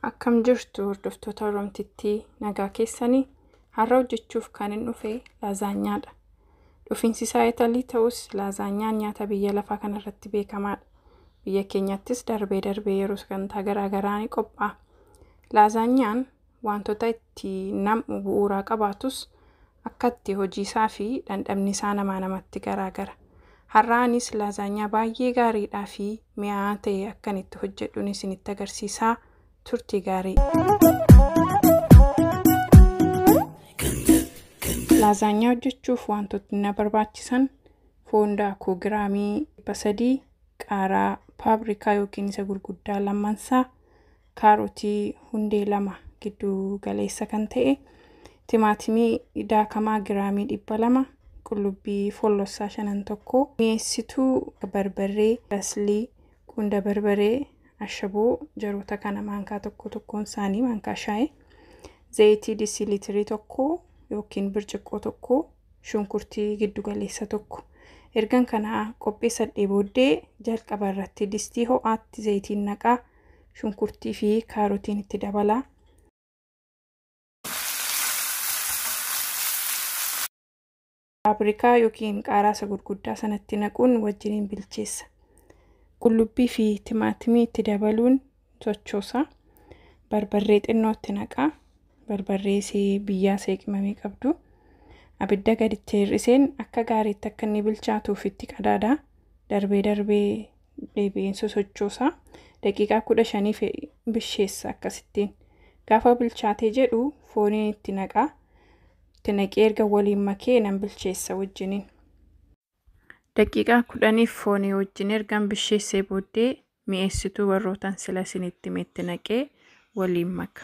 Akkam jirtu hordoftoota Oromtittii, nagaa keessanii? Har'a hojjechuuf kan hin dhufe laazaanyaadha. Dhufiinsi isaa Italii ta'us laazaanyaan nyaata biyya lafaa kanarratti beekamaadha. Biyya keenyattis darbee darbee yeroo sagantaa garaagaraa ni qophaa'a. Laazaanyaan wantoota itti nam'u bu'uuraa qabaatus akka itti hojii isaa fi dhandhamni isaa namaa namatti garaagara. Har'a anis laazaanyaa baay'ee gaariidhaa fi mi'aawaa ta'e akkan itti hojjedhuun isinitti agarsiisaa. Turtii gaarii. Laazaanyaa hojjechuuf wantootni na barbaachisan foon daakuu giraamii 300, qaaraa paabrikaa yookiin isa gurguddaa lammansaa, kaarotii hundee 2 giddu galeessa kan ta'e, timaatimii daakamaa giraamii 200, qullubbii follossaa 5 1, mi'eessituu barbarree, baslii, qunda barbaree, ashaboo jaroota kana maankaa tokko tokkoon isaanii maankaa shaayii, zayitii diisiilitirii 1 yookiin birciqqoo 1, shunkurtii giddu galeessa 1. Ergan kana qopheessadhee booddee jalqaba irratti distii ho'aatti zayitiin naqaa, shunkurtii fi kaarotiin itti dabalaa. Paabrikaa yookiin qaaraa isa gurguddaa sanatti naquun wajjiniin bilcheessa. Qullubbii fi timaatimii itti dabaluun sochoosa. Barbarree xinnoo itti naqaa. Barbarree isee biyyaa seeqimamee qabdu. Abidda gaditti hir'iseen akka gaariitti akka inni bilchaatuuf itti qadaada. Darbee darbee deebi'een sosochoosa. Daqiiqaa 15f bisheessa akkasittiin. Gaafa bilchaatee jedhu fooniin itti naqaa. Itti naqee erga waliin makee nan bilcheessa wajjiniin. Daqiiqaa 10f foonii wajjin ergan bisheessee booddee mi'eessituu warrootan sila isinitti hime itti naqee waliin maka.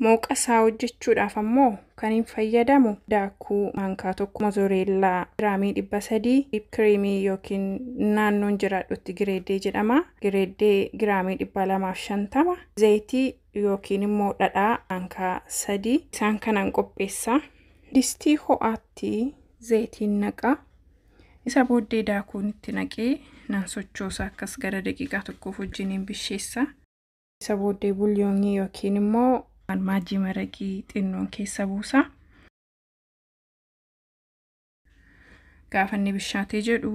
Mooqa isaa hojjechuudhaaf ammoo kan hin fayyadamu daakuu maankaa 1, mozoreellaa giraamii 300, kiriimii yookiin naannoon jiraadhutti gireeddee jedhama. Gireeddee giraamii 250, zayitii yookiin immoo dhadhaa maankaa 3, isaan kanaan qopheessa. Distii ho'aatti zayitiin naqaa. Isa booddee daakuun itti naqee nan sochoosa, akkas gara daqiiqaa tokkoof wajjiniin bisheessa. Isa booddee bulyoonii yookiin immoo maajii maraqii xinnoon keessa buusa. Gaafa inni bishaatee jedhu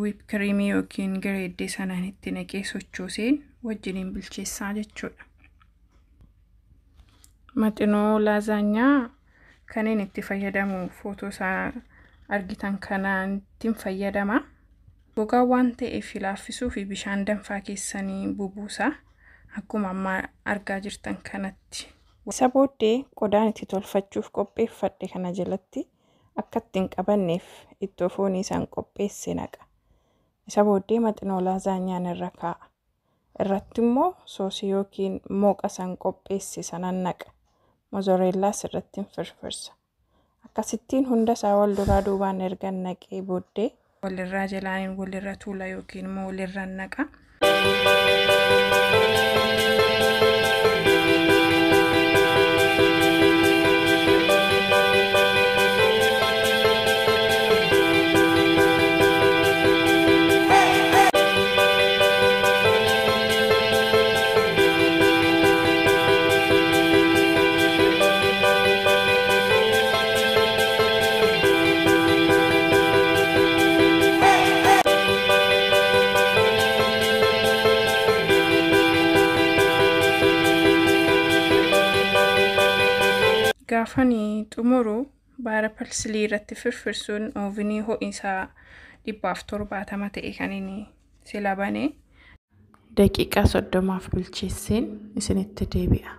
wiip kiriimii yookiin gireeddee sanaan itti naqee sochooseen wajjiniin bilcheessaa jechuudha. Maxinoo laazaanyaa kanneen itti fayyadamu footoo isaa argitan kanaan ittiin fayyadama. Gogaa waan ta'eef laaffisuu fi bishaan danfaa keessanii bubuusa. Akkuma amma argaa jirtan kanatti. Isa booddee qodaan itti tolfachuuf qopheeffadhe kana jalatti akka ittiin qabanneef ittoo foonii isaan qopheesse naqa. Isa booddee maxinoo laazaanyaan irra kaa'a. Irratti immoo soosii yookiin mooqa isaan qopheesse sanan naqa. Mozoreellaas irratti firfirsa. Akkasittiin hunda isaa wal duraa duubaan erga naqee booddee walirraa jalaan walirra tuula yookiin immoo walirra naqa. Gaafan xumuru baara parsilii irratti firfirsuun oovinii ho'isaa 170 ta'e kan inni sila bane daqiiqaa 30f bilcheesseen isinitti deebi'a.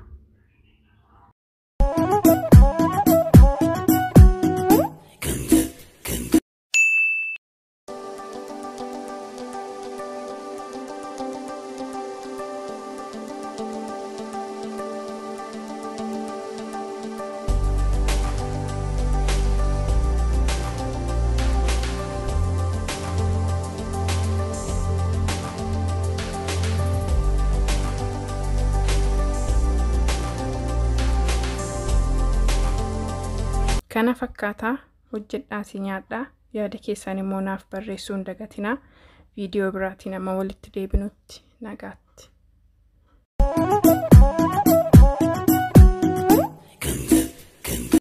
Kana fakkaataa hojjedhaasii nyaadhaa. Yaada keessan immoo naaf barreessuu hin dagatinaa. Viidiyoo biraatiin amma walitti deebinutti nagaatti.